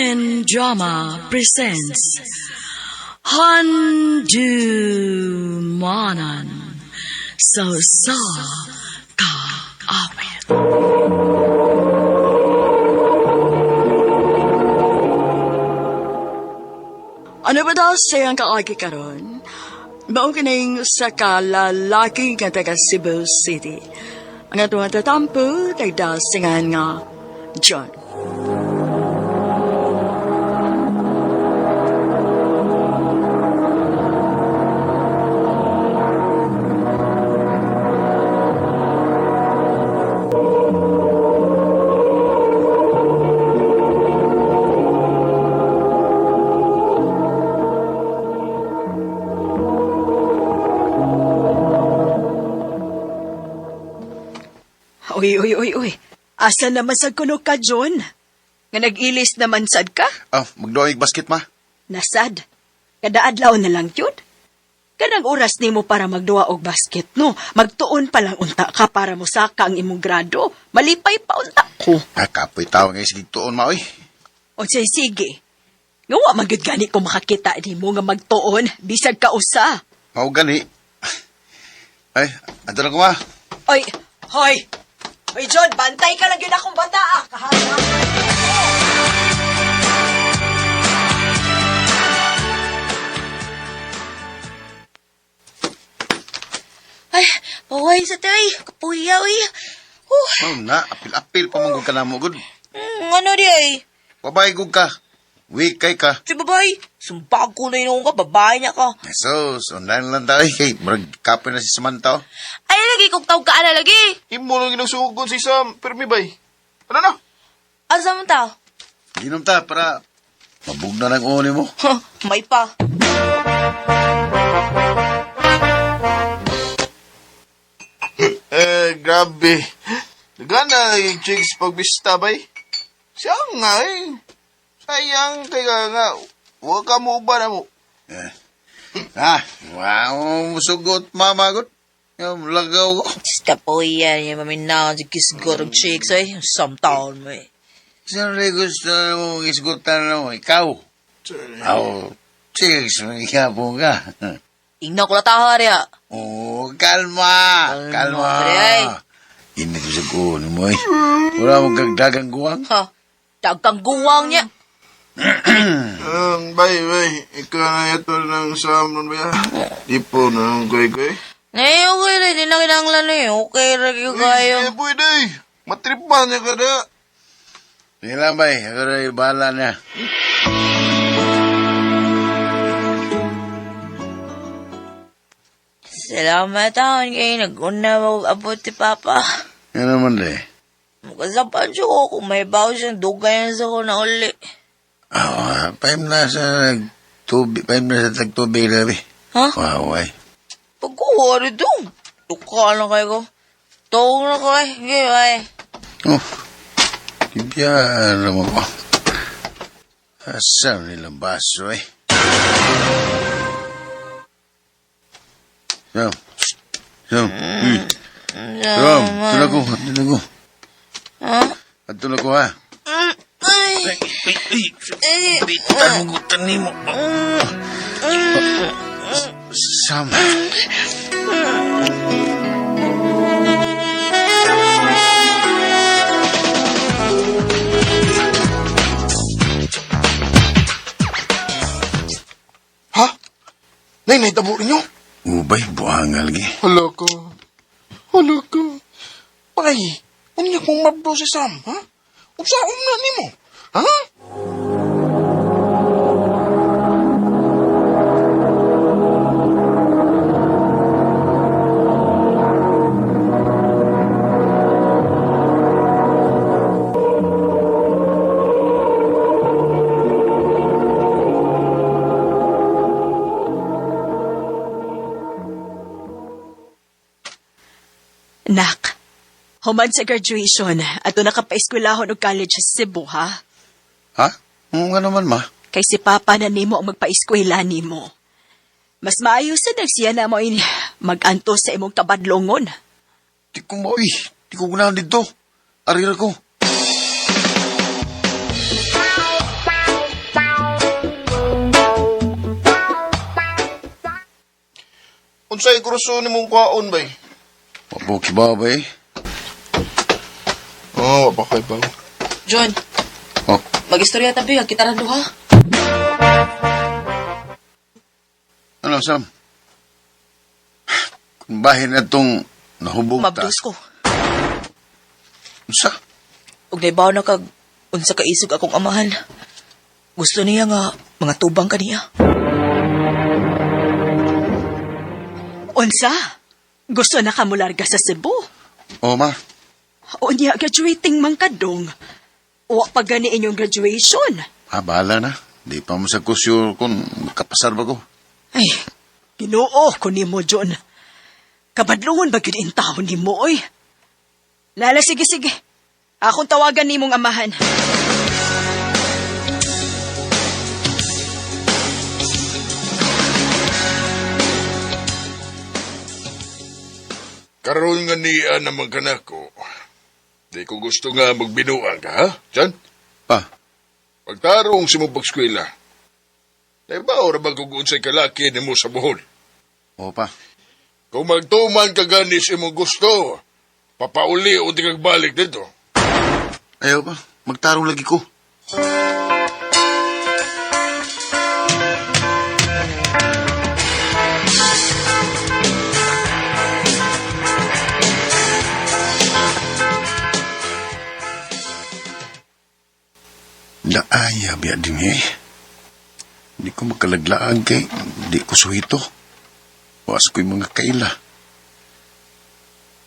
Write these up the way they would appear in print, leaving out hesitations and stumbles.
RMN Drama presents Handumanan sa Sa Kaawit. Ano ba daw siyang kaagi karon? Mao kining sa kalalaki nga taga Cebu City. Ang atong tatampo nagdasingan nga John. Uy, uy, uy, uy. Asa naman sad kuno ka, John? Nga nag-ilis naman sad ka? Ah, magdoig basket ma. Nasad. Kada adlaw na lang yun. Kanang oras nimo para magduwa og basket, no? Magtuon pa lang unta ka para mosaka ang imong grado. Malipay pa unta ko. Ah, kapoy tao nga sige tuon ma oy. O say, sige. Nga wa man gyud gani ko makakita nimo nga magtuon bisag ka usa. Mao gani. Ay, adto na ko ma. Oy, hoy. Hoy John, bantay ka lang gyud akong bata ah. Kahasa. Ay, paway sa tay. Kapuya, uy. Huh. Mao na, apil-apil pa man gud ka namo gud. Ano di ay? Babay gud ka. Wikay ka. Si babay, sumpag ko na yun ka, babae niya ka. Jesus, online lang tayo kay murag kapoy na si Samantha. oh. Ay, lagi kong tawag ka na lagi. Imo nang ginasugon si Sam, permi bay. Ano na? Asa man ta? Ginom ta para mabugna ng uni mo. Huh, may pa. Eh, grabe. Nagana yung chicks pagbista bay. Siya nga eh. Sayang kay ka nga. Huwag ka mo uban na mo. Eh. Ah, wow, musugot mama gud. Yung lagaw ko. Kapuya niya, maminaw si kisgor og chicks, ay. Samtaon mo eh. Siyempre gusto mo isgutan na mo, ikaw. Aw, chicks, magyapon ka. Ingna ko na taha riya. Oh, kalma. Kalma, Kalma. pre, ay. Init ko sa kuno mo eh. Wala mong kagdagang guwang. Ha, dagkang guwang niya. Bay, bay. Ikaw na ito ng Sam nun ba? Di po na ang koy koy. Nay, okay rin. Di na kinanglan eh. Okay rin yung kayo. Eh, pwede. Matripan niya ka na. Sige lang, bay. Ako na yung bahala niya. Salamat taon kayo. Nag-una mo abot si Papa. Yan naman, de. Makasapan siya ko kung may bawo siyang dugay na sa ko na uli. Ah, paim na sa tubig. Paim na sa tagtubig, labi. Ha? Wow, ay. Pagkuha rin dong. Tuka na kayo ko. Tuwag na ko eh. Okay, bye. Oh, tibiyaan naman ko. Asa nilang baso, eh. Sam. Sam. Hmm. Sam, ato na ko. Ato na ko. Ha? Ato na ko, ha. Ay. Ay, ay, ay. Bitan mo gutan ni mo. Sam. Ha? Nay, nahitabo ninyo? Ubay, buhangal gi. Hala ka. Hala ka. Bay, unya kong mabdo si Sam, ha? Unsaon na nimo? Ha? Nak, human sa graduation, ato nakapaeskwelahon og college sa Cebu, ha? Ha? Oo nga naman, ma. Kay si Papa na nimo ang magpaeskwela nimo. Mas maayo sa nagsiya na mo in maganto sa imong kabadlongon. Di ko mo, eh. Di ko gunahan dito. Arira ko. Unsay kurso ni mong kwaon bay? Wa po kibaw ba eh? Oh, wa pa kay baw. John, Oh, mag-istorya tabi, kita ran duha. ano, Sam? Kung bahin na itong nahubog ta. Mabdos ko. Unsa? Ug naibaw na kag unsa ka isog akong amahan. Gusto niya nga mga tubang kaniya. Unsa? Gusto na ka mularga sa Cebu? Oh, ma. Unya, graduating man ka dong. Wa pa gani inyong graduation. Ah, bahala na. Di pa mo sa kusyo kung makapasar ba ko. Ay, Ginoo ko nimo, John. Kabadlungon ba gyud taon nimo, oy? Lala, sige, sige. Akong tawagan nimong amahan. Karon nga niya naman kanako. Di ko gusto nga magbinuang ka, ha? John? Pa, Pagtarong si mo pagskwela. Naibaw ra ba kung unsay kalaki nimo sa buhol? oo pa. Kung magtuman ka gani sa imong gusto, papauli o di kag balik dito. Ayaw pa. Magtarong lagi ko. Laaya biya din eh. Di ko makalaglaag kay di ko suhito. Was ko'y mga kaila.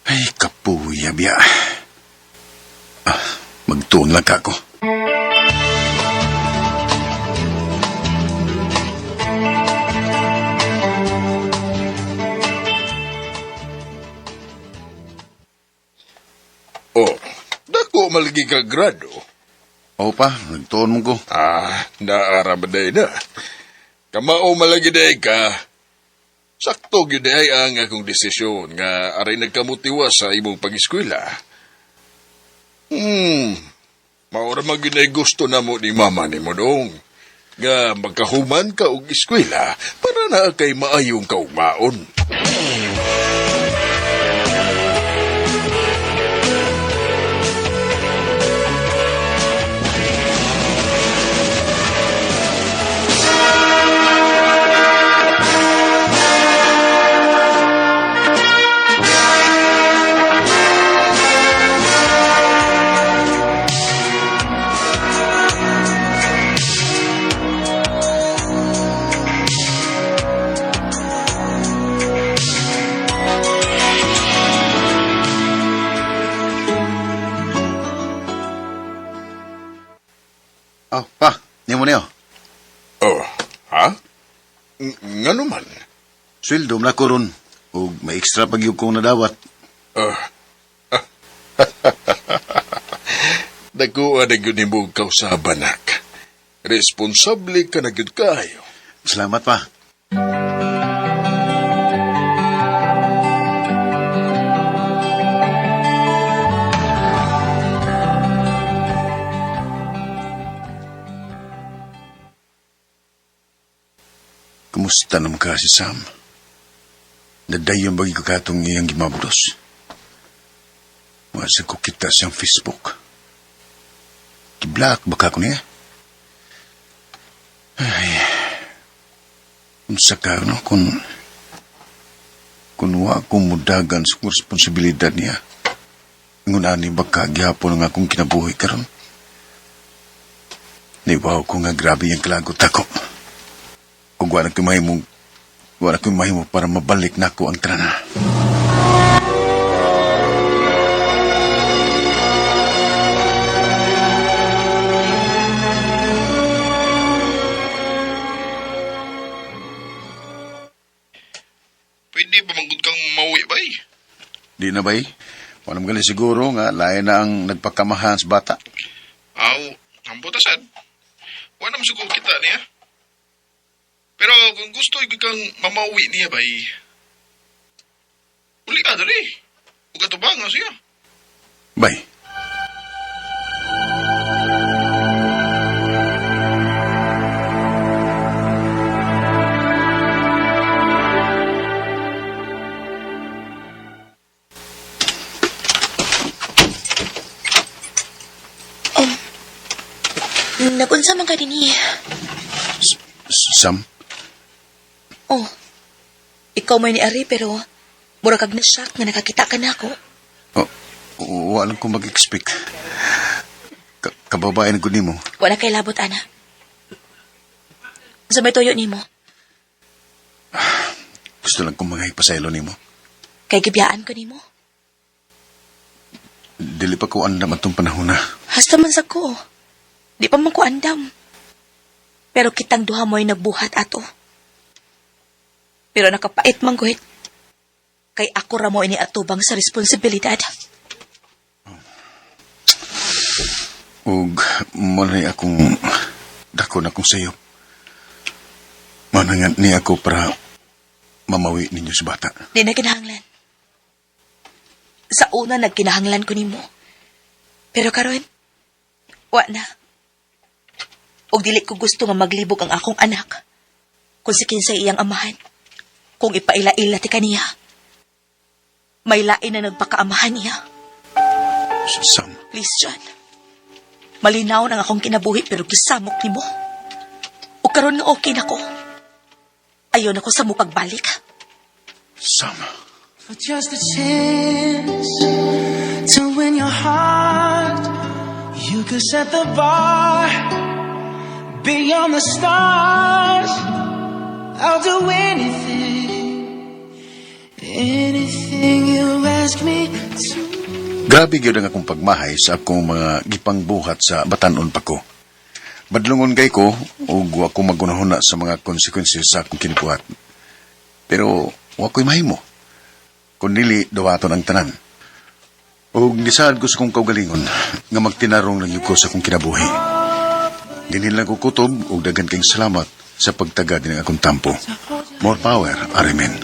Ay, kapuya biya. Ah, magtuon lang ka ako. Oh, dako malagi ka grado. Oo pa, nagtuon mo ko. Ah, naara ba day na? Kamao malagi day ka. Sakto gyud day ang akong desisyon nga aray nagkamutiwa sa imong pag-eskwela. Maura man gyud ay gusto namo ni mama nimo dong. Nga magkahuman ka og eskwela para na kay maayong kaumaon. Oh, pa, nimo niyo. Oh, ha? Ngano man? Sweldo na ko ron. Ug may extra pag yung kong nadawat. Ah. Dakuha na gyud nimo og kausaban, anak. Responsable ka na gyud kaayo. Salamat pa. Kumusta naman ka si Sam? Nadayon bagi ko katong iyang gimabdos. Wasa ko kita siyang Facebook. Giblock ba ka ko niya? Ay, unsa ka no kung wa ko mudagan sa akong responsibilidad niya. Ngunani baka gihapon ang akong kinabuhi karon. Niwaw ko nga grabe yung kalagot ako. Kung wala ko mahimo, wala ko mahimo para mabalik na ako ang trana. Pwede ba manggod kang mauwi bay? Di na bay? Wala mo gali siguro nga lain na ang nagpakamahan sa bata. Aw, ang butasan. Wala naman siguro kita niya. Pero kung gusto gyud kang mamauwi niya bay. Uli ka diri. Ug atubang nga siya. Bay. Nagunsa man ka dinhi. Sam, Oh. Ikaw may ni Ari pero mura kag na-shock nga nakakita ka na ako. Oh, wala ko mag-expect. Kababae na gud nimo. Wala kay labot, ana. Sa may tuyo nimo, Gusto lang kong mangaypasaylo nimo. Kay gibiyaan ko nimo. Dili pa ko andam atong panahon na. Hasta man sa ko. Di pa man ko andam. Pero kitang duha mo'y nagbuhat ato. Pero nakapait man guhit. Kay ako ra mo ini atubang sa responsibilidad. Ug mo na akong dako na akong sayop. Manangan ni ako para mamawi ninyo sa bata. Di na kinahanglan. Sa una nagkinahanglan ko nimo. Pero karon, wa na. Og dili ko gusto nga maglibog ang akong anak. Kung si kinsay iyang amahan. Kung ipaila-ila ti kaniya. May lain na nagpakaamahan niya. Sam, Please, John. Malinaw ang akong kinabuhi pero gisamok nimo. O karon nga okay na ko. Ayaw na ko sa mo pagbalik. Sam. For just a chance to win your heart, you could set the bar beyond the stars. I'll do anything, anything you ask me to. Grabe gyud ang akong pagmahay sa akong mga gipangbuhat sa batanon pa ko. Badlungon kay ko ug wa ko magunahuna sa mga consequences sa akong kinibuhat. Pero wa ko'y mahimo. Kun dili duwaton ang tanan. Ug nisaad ko sa akong kaugalingon nga magtinarong lang gyud ko sa akong kinabuhi. Dinhi lang ko kutob ug daghan kayong salamat sa pagtaga din ang akong tampo. More power, Arimen.